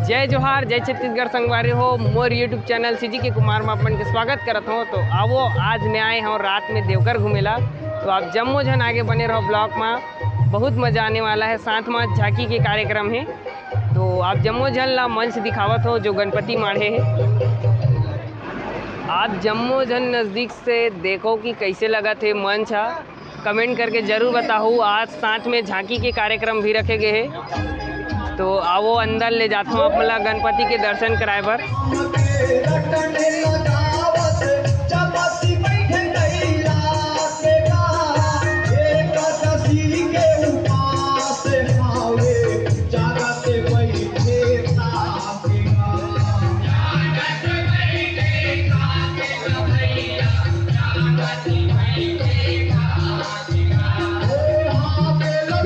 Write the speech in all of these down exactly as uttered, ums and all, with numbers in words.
जय जोहार, जय छत्तीसगढ़ संगवारी हो। मोर YouTube चैनल सीजी के कुमार में अपन के स्वागत करत हों। तो आवो, आज मैं आए हों रात में देवकर घूमेला। तो आप जम्मो झन आगे बने रहो ब्लॉग में, बहुत मजा आने वाला है। साथ में झांकी के कार्यक्रम है, तो आप जम्मो झन ला मंच दिखावत हों जो गणपति माढ़े है। आप जम्मो झन नजदीक से देखो कि कैसे लगत है मंच हा। कमेंट करके जरूर बताहू। आज साथ में झांकी के कार्यक्रम भी रखे गए हैं। तो आवो, अंदर ले जाथों आप मन ला गणपति के दर्शन कराए बर।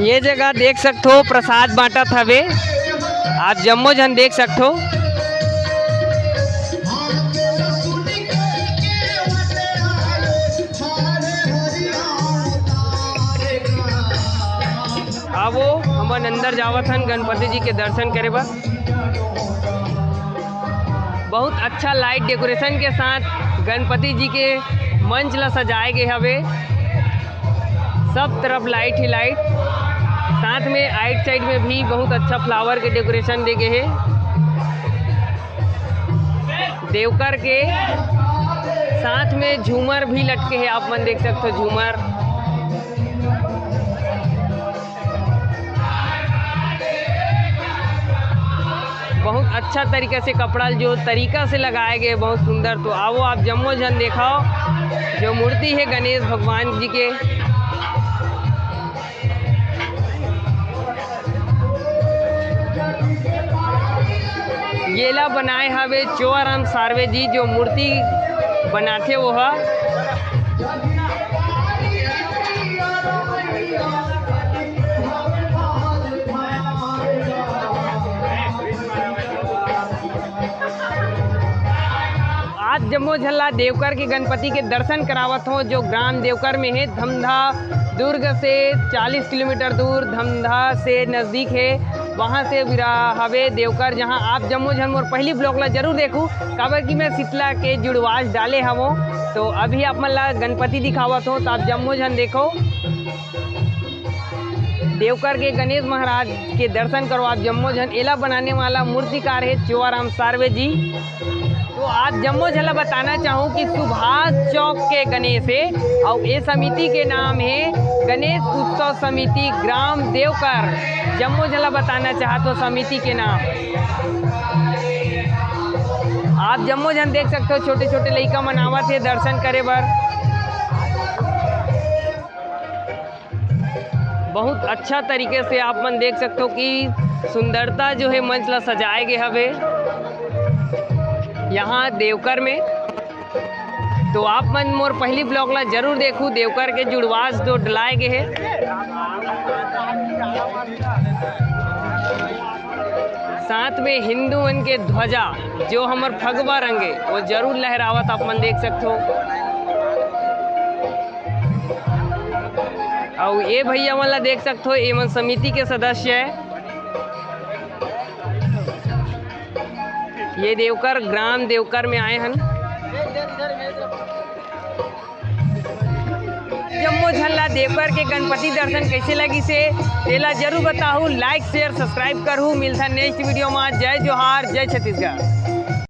ये जगह देख सकथो, प्रसाद बांटत हवे, आप जम्मो झन देख सकथो। आवो, हमन अंदर जावत हन गणपति जी के दर्शन करे बर। बहुत अच्छा लाइट डेकोरेशन के साथ गणपति जी के मंच ला सजाए गए हवे। सब तरफ लाइट ही लाइट, साथ में आइट साइड में भी बहुत अच्छा फ्लावर के डेकोरेशन दे गए है। देवकर के साथ में झूमर भी लटके है, आप मन देख सकते हो झूमर। बहुत अच्छा तरीका से कपड़ा जो तरीका से लगाए गए, बहुत सुंदर। तो आवो, आप जम्मो झन देखाओ, जो मूर्ति है गणेश भगवान जी के। येला बनाए हवे चोआराम सार्वे जी, जो मूर्ति बनाथे वो ह। आज जम्मो झन ला देवकर के गणपति के दर्शन करावत हों, जो ग्राम देवकर में है। धमधा दुर्ग से चालीस किलोमीटर दूर, धमधा से नजदीक है। वहाँ से विरा हवे देवकर, जहाँ आप जम्मो झन मोर पहली ब्लॉग ला जरूर देखू, काबर कि मैं शीतला के जुड़वास डाले हवों। तो अभी आप मन ला गणपति दिखावत हों, तो आप जम्मो झन देखो। देवकर के गणेश महाराज के दर्शन करो आप जम्मो झन। एला बनाने वाला मूर्तिकार है चोआराम सार्वे जी। तो आप जम्मो झन ला बताना चाहूँ कि सुभाष चौक के गणेश है और ये समिति के नाम है गणेश उत्सव समिति ग्राम देवकर। जम्मो झन ला बताना चाहत हो समिति के नाम। आप जम्मो झन देख सकते हो, छोटे छोटे लइका मन आवत हे दर्शन करे बर। बहुत अच्छा तरीके से आप मन देख सकते हो कि सुंदरता जो है मंच ला सजाए गए हवे यहाँ देवकर में। तो आप मन मोर पहली ब्लॉग ला जरूर देखू, देवकर के जुड़वास जो डलाए गए है, साथ में हिंदू मन के ध्वजा जो हमर फगवा रंग है वो जरूर लहरावत आप मन देख सकते हो। अउ ये भैया मन ला देख सकथो, ये मन समिति के सदस्य है। ये देवकर, ग्राम देवकर में आए हन। जम्मो झन ला देवकर के गणपति दर्शन कैसे लगिस हे, तेला जरूर बताहू। लाइक, शेयर, सब्सक्राइब करहू। मिलथन नेक्स्ट वीडियो मा। जय जोहार, जय छत्तीसगढ़।